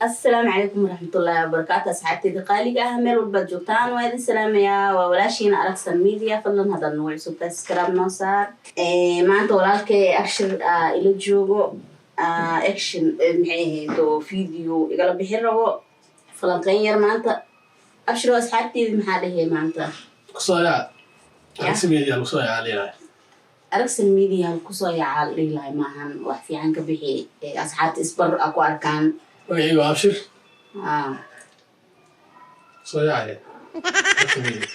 Asalaamu calaykum waraxmatullaahi wabarakaatu. Asxaabteyda qaaliga ah, meel walbaad joogtaan, waa idin salaamayaa. Waa walaashiina Aragsan Media. Fadlan haddaad nagu cusubtahay, subscribe noo saar. Maanta walaalkay Action ila joogo, action maxay ahayd oo video igala bixin rabo, falanqeyn yar maanta. Abshir oo asxaabteydi maxaa dhehey maanta? Kusoo yaa Aragsan Media lagu soo yaa leeyahay. Aragsan Media kusoo yaacaa la dhihi lahay, maahan wax fiican ka bixi, asxaabta isbar a ku arkaan. Magacaygu waa Abshir. Ah. Soo yaacaya Aragsan Media.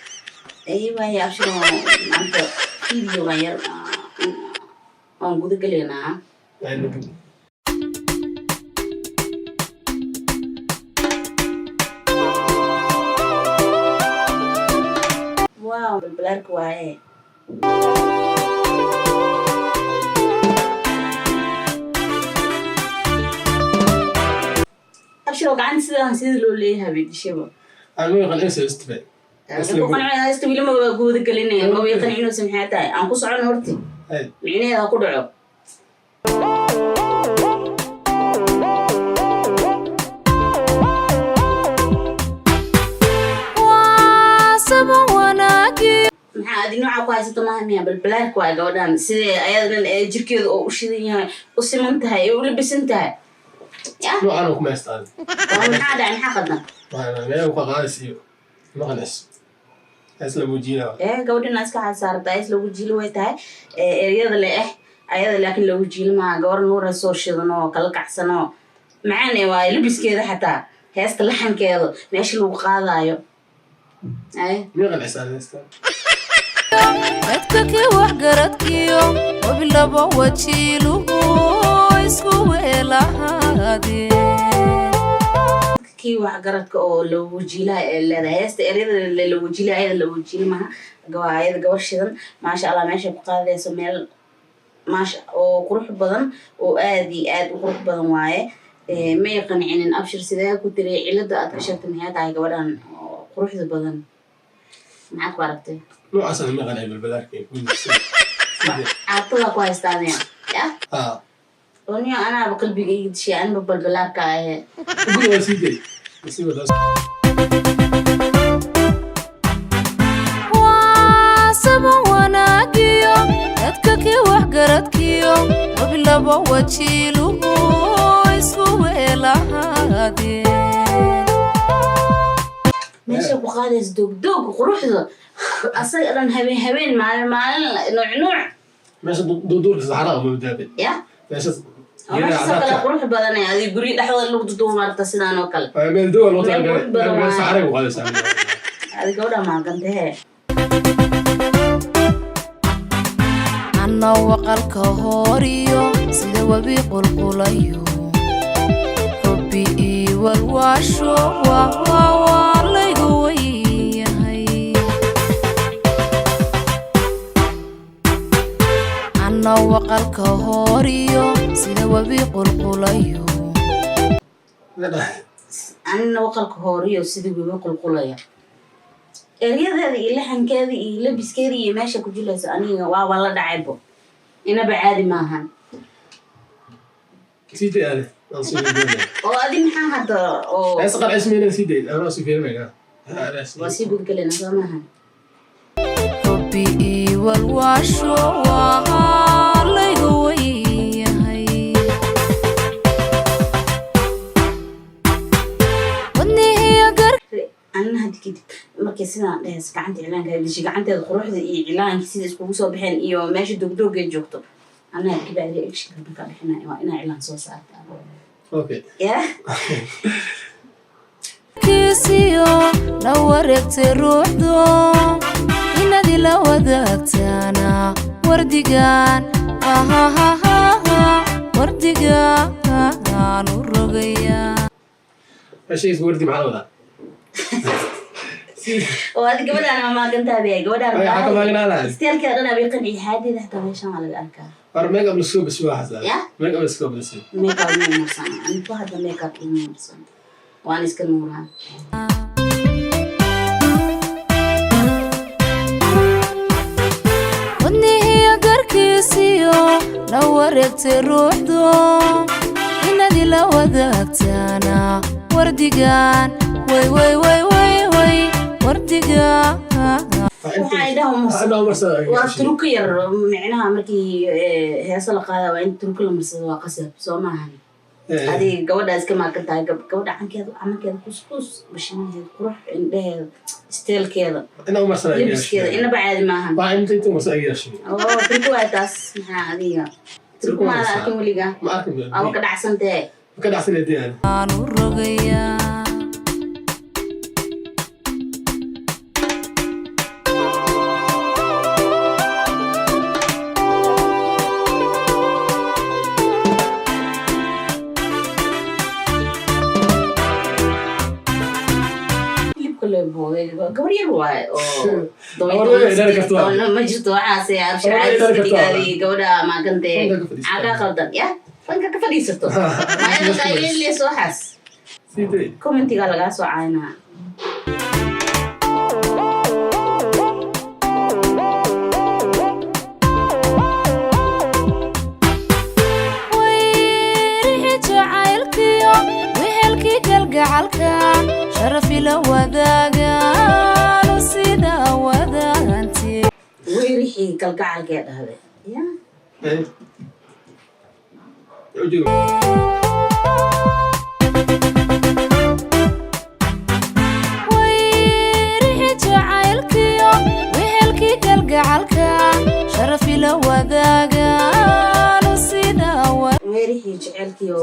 Ay waaye, Abshir, maanta videogan yar waan guda gelaynaa. Aynu- Wow, balbalaarka waaye. Abshir oo gacanta sidaan sida loo leeyahay bay dishaba. Aan ma qancin istibe. Ku qancin weli ma waa guuda gelinaya, ma way qancinaysa. Maxay tahay? Aan ku socon horti. Ay. Micnaheeda ha ku dhaco. Maxaa adi nooca ku haysato maaha miya? Balbalaarka waay gabadhan, sidee ayada dhan ee jirkeeda oo u shidan yahay, u siman tahay ee u labisan tahay ya. Noocan ku maystaan. Waa maxaa dhacay? Maxaa qaldan? Meel ku qaadis iyo ma qancis isla muujina. Ee gabadhina iska xasaarta is lagu jiilo way tahay ee eryada le ayada, laakiin lagu jiilo maaha. Gabar nuura soo shidan oo kala kacsan oo macaan ee waaye labiskeeda, xataa heesta laxankeeda meesha lagu qaadaayo ay. Ma qancisaan heystaan. Dadka kii waxgaradkiyo wabilaba wajiiluhu isku weelahaadeen. Kii waxgaradka oo lagu jiilaha ee leedahay heesta eryada lagu jiila, ayada lagu jiila maaha. Ayada gabar shidan, maasha Allah. Meesha ku qaadayso meel maasha oo qurux badan oo aad iyo aad u qurux badan waaye. May qancinin Abshir. Sidee ku tiri? Cilada aad ka sheegtay maxay tahay gabadhan oo quruxda badan? Maxaad ku aragtay? Noocaas ma qancin balbalaarka. Caatada ku haystaadeen ya. Ah. Oniyo anaaba qalbiga iga dishay, aniba balbalaarka ahe. Guriga waa sii day sii wadaa. Waasaba wanaagiyo dadka kii waxgaradkiyo wabilaba wajiiluhu isku weelahaadeen. Meesha ku qaadaysa doogdooga quruxda asaga dhan, habeen habeen, maalin maalin, nuuc nuuc. Meesha duurka saxarada ma badaabe. Ya. Meesha. Oo meeshaasoo kale qurux badan ee adiga guryo dhexdooda lagu dudubo maarata, sidaan oo kale. Meel dowa loo Meel talagalay. qurux badan meel waaye. Saxaray ku qaadaysaa. Adi gabadha maagantahee. Anna waqalka hooriyo sida webi qulqulayo, xubbi ii walwaasho waa laygu weynyahay. Anna waqalka hooriyo sida webi qulqulayo. Anina waqalka hooriyo sidii wiba qulqulaya, eryadeeda iyo laxankeeda iyo labiskeeda iyo meesha ku jilayso, aniga waaba la dhacaybo, inaba caadi maahan. Sii day ade aan sii doonaya. Oo adi maxaa hadda oo Hees qancis mayna sii day anaa sii fiirinayna. Waa sii gudgalena, soo maahan? Xubbi ii walwaasho waa laygu weynyahay, wadnihiyo gar. Anina hadda kadib markay sidaan dhehayso, gacanta cilaanka dishay, gacanteeda quruxda iyo cilaanka sida iskugu soo baxeen iyo meesha doogdoogay joogto, anina hadda kabacdi actionka markaa bixinaya waa inaa cilaan soo saartaa. Okay. Ya. Kiisiyo la wareegtay ruuxdo inaad ila wadaagtaana wardigan ahahahaha wardigaan u rogaya. Meesha wardi maxaa la wadaa? Oo adi gabadhaan ama maagantaabaya gabadhaan? Ay, waxaa ka maaganaa lahayd. Isteelkeeda dhan abay qanciy, xaadeeda xataa meeshan waa laga arkaa. War make up lasoo basi waa xasaa. Ya? Make up lasoo basi. Makeup ma marsan anigu hadda, makeup ima marsan, waan iska nuuraa. Wadnihiyo garkiisiyo la wareegtay ruuxdo inaad ila wadaagtaana Wardigan way way way way way wardigan. Waxaa indhaha umarsan. Indhaha umarsada. Waa turuko yar, micnaha markii heeso la qaada waa in turuko la marsado, waa qasab, soo maahan? Adiga gabadhaa iska maakan tahay, gabadha cankeeda, camankeeda kuskus, bashimaheeda qurux, indhaheeda, isteelkeeda, Indhaha umarsada. Labiskeeda inaba caadi maahan. Waa inta umarsan iga yeeshay. Oo turku waay taas. Maxaa adiga turku maada arkin weligaa? Ma arkin. Ama ka dhacsantee? Ka dhacsan leedahay. Aan u rogayaa. Hilibka loo boogay gabar yar waaye oo Gabar yar dhali karto waa. Ma jirto waxaas abshir. Gabar yar caadi dhali iska karto waa. dhigaadi gabadha maakantee. Fanka ka fadhiisato. Maxaa kaa qaldan ya fanka ka fadhiisato maayadaqaayeeleys waxaas? Sidee? Commentiga lagaa soo caynaa. Weyrixi jacaylkiyo wehelkii kalgacalka sharaf ila wadaagaanu sida wadaanti. Weyrixii kalgacalkee dhahday ya. Eh. Ujigo. Weyrixi jacaylkiyo wehelkii kalgacalka sharaf ila wadaagaanu sida. Weyrixii jecelkiyo,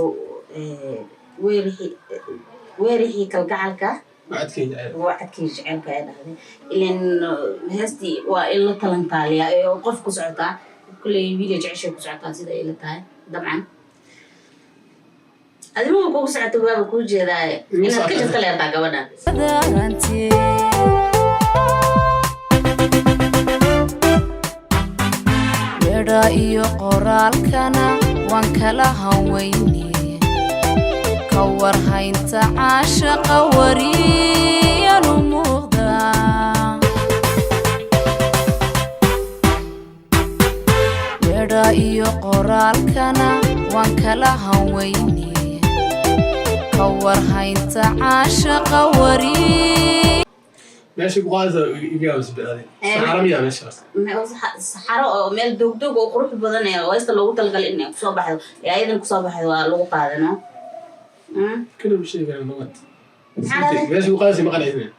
weyrixii kalgacalka. Wacadkii jacayl. Wacadkii jecelka ay dhahday ilan heestii waa in la talantaaliyaa ee qof ku socotaa, kulley wiila jeceshay ku socotaa sida ay la tahay. Dabcan adimuba kugu socota, waaba kuu jeedaaye inaad ka jirta leertaa gabadha. Wadaanti. Weedha iyo qoraalkana waan kala hanweyne ka warhaynta caashaqa wariyanu muuqdaa. Weedha iyo qoraalkana waan kala hanweyne ka warhaynta caashaqa wari. Meesha ku qaadaysa iga yaabis baaday. Saxara miyaa meeshaas? Saxaro oo meel doogdoog oo qurux badan ee heesta loogu talagalay inay kusoo baxdo ee ayadan kusoo baxdo waa lagu qaadano. Kala u sheegay nabad. Maxaa dhahday? Meesha ku qaadaysa ma qancinin.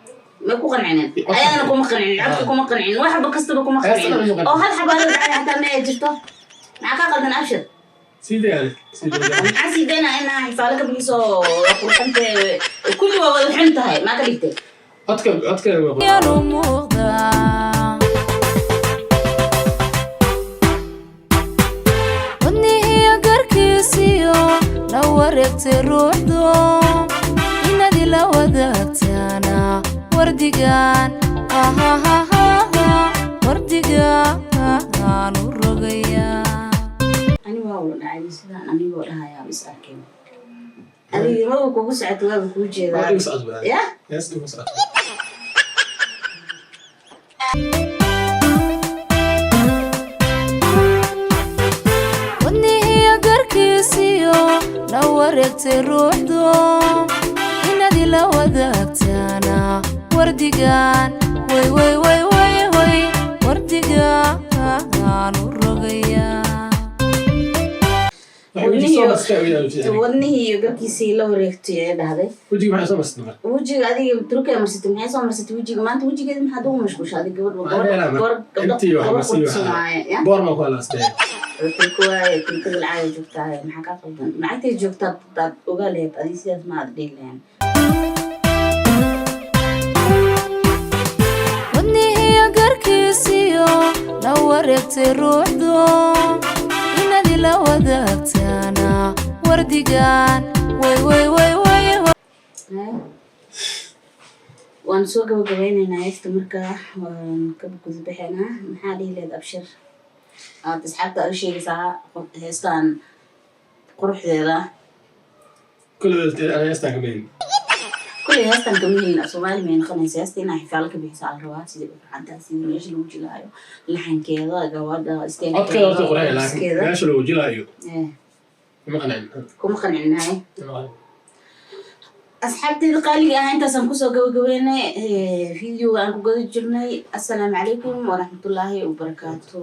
Ma ku qancinin? Ayadana kuma qancinin, codka kuma qancinin, waxba kastaba kuma Heestana qancinin. kuma qancinin. Oo hal xabaalo dhacay xataa ma ay jirto. Maxaa ka qaldan, Abshir? Sidee yani? Sidee? Maxaa sii daynaa inaa xifaalo ka bixiso? Qurxante kulli waa wada xun tahay, maa ka dhigtay? Codka waa yanu muuqdaa wadnihiyo garkiisiyo la wareegtay ruuxdu inaad ila wadaagtaana wardigan ahahahaha wardigan u rogayaa. Ani waa ula dhacay sidaan anigoo dhahayaa is arkeen. Adiga maba kugu socoto, waaba kuu Waa jeedaa. igu socod baaday. Ya. Heesta igu socod. Wadnihiyo garkiisiyo la wareegtay ruuxdu inaad ila wadaagtaana wardigan way way way way way wardigan u rogayaa. Waxa wejiga soo mastay u yaabis. Wadnihii iyo garkiisii la wareegtay ee dhahday. Wejiga maxay soo mastay marka? Wejiga adiga turkiya marsatay, maxay soo marsatay wejiga maanta? Wejigeeda maxaad ugu mashquusha adiga? Gabadh Waxaan leeyahay gabadh marka. Intii wax gabadh masiibo. qurxsan waaye ya. Boor ma ku halaastay. Turku waaye, turkada lacagay joogtaa, maxaa kaa qaldan? Lacagtay joogtaa daad ogaa lahayd adiga sidaas ma aad dhihi lahayn. Wadnihiyo garkiisiyo la wareegtay ruuxdu inaad ila wadaagtaana wardigan way way way way. Haya. Waan soo gabagabeyneynaa heesta markaa, waan ka gudbaxeynaa. Maxaa dhihi lahayd, Abshir, aad asxaabta aad u sheegaysaa heestan quruxdeeda? Kulli ana heestan ka meelin. Kulley heestan kama helin, af Soomaali may noqonaysa. Heesta inaa xifaalo ka bixiso ala rabaa, sidai u fiicantahay, sida meesha lagu jilaayo, laxankeeda, gabadha. Codkeeda horta qurxay, laakiin Isteelkeeda. meesha lagu jilaayo Eh, ma qancin. Kuma qancinahay? Ma qancin. Asxaabteeda qaaliga ah, intaasaan kusoo gabagabeynay videoga aan ku gada jirnay. Assalaamu calaykum waraxmatullaahi wabarakaatu.